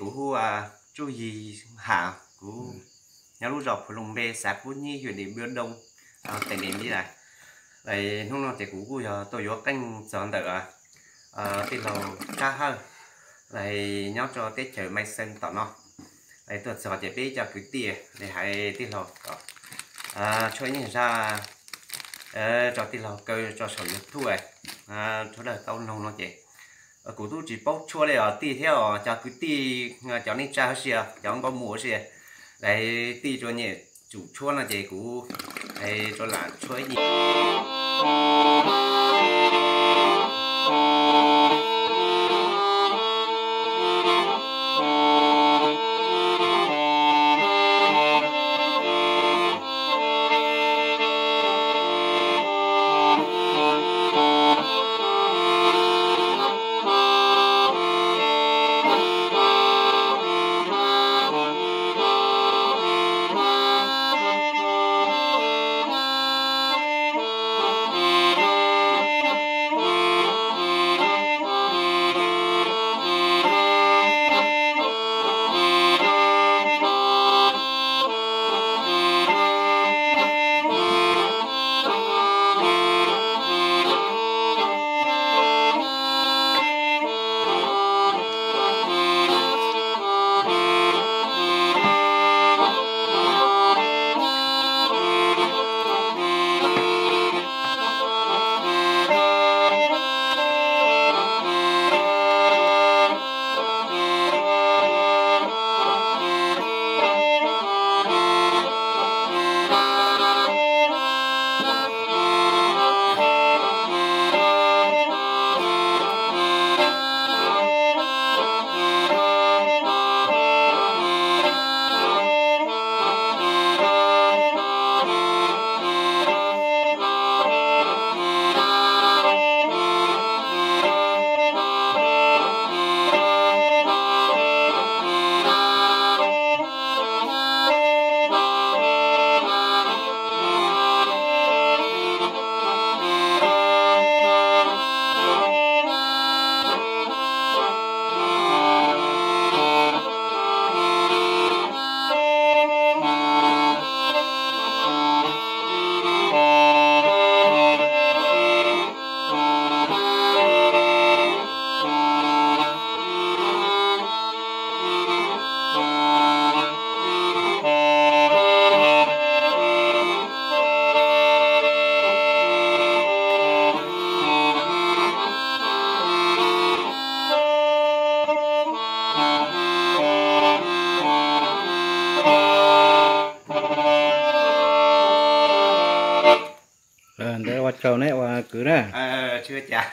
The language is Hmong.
Kuv hu ua Tsuj Yig Ham, kuv nyob lub zos Phu Loos Npe, xav Kub Nyib, hwm Dim Npluab Doo, teem Dim Npib Las. Hnub no ces kuv kuj yog tuaj yuav qeej txog ntawm tij laug Tsab Hawj, nyob rau teb chaws Maiv Xees tom no. Tuaj txog ces peb cov kwv tij li hais tij laug kom tshuab ib zaj rau tij laug kaw rau saum YouTube, tshuab dawb tau noog no ces kuv twb tsis paub tshuab li os tij thiab os cov kwv tij, cov neej tsa huv si, cov nkauj muam huv si, lawv tij rua nyem tsum tshuab no ces kuv rua lam tshuab ib Ntawd ua tsaug neb ua kwv na. Tsis ua cas.